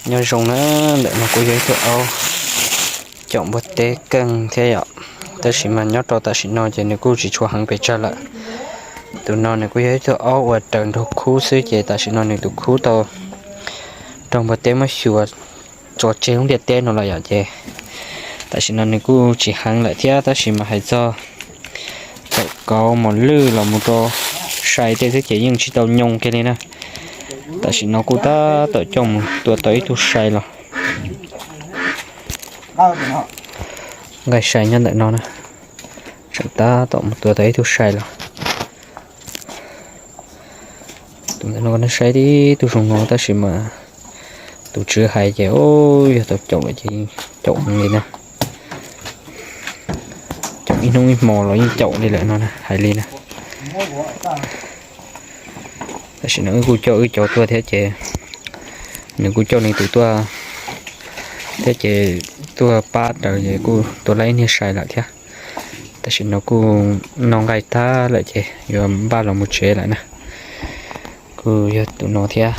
Nyob zoo na, ntawm no kuj yog ib tug aub caum npua teb keej thiab yom, tab sis mas nyob rau tam sim no ces nws kuj tsis tshua heev pes tsawg lawm. Tus no nws kuj yog ib tug aub uas raws nraug khub xwb ces tam sim no nws tus khub tau raug npua teb muab xyuas tso tseg lub ntiaj teb no lawm yom, ces tam sim no nws kuj tsis heev lawm thiab, tab sis mas hais txog tawm kauv mos lwj los mus rau sai tej xwb ces yeej tsis tau nyoo kiag li na. Tam sim no kuj tab tom coj mus tua tau ib tug sai los. Nqaij sai nyob ntawm no na, tseem tab tom mus tua tau ib tug sai los. Tus ntawm no nej saib tib tug zoo no tab sis mas tus tswv hais ces yog tau caum lawm ces caum heev li na. Caum ib hnub ib hmo los yeej caum li lawm no hais li na. Tam sim no wb kuj coj wb cov tuaj thiab ces nws kuj coj nws tus tuaj thiab ces tuaj pab raws ces kuj tua laib niag sai lawm thiab. Tam sim no kuj noj nqaij tag lawm ces yuav npaj los mus tsev lawm na. Kuj yog tus no thiab,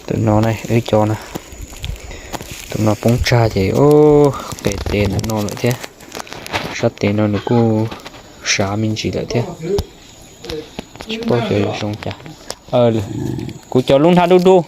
tus no na wb cov na, tus no poob tsag ces qes tes ntawm no lawm thiab, sab tes no nws kuj sav me ntsis lawm thiab. Tsis paub xyov zoo cas. Kuv cov lub hnab dub dub.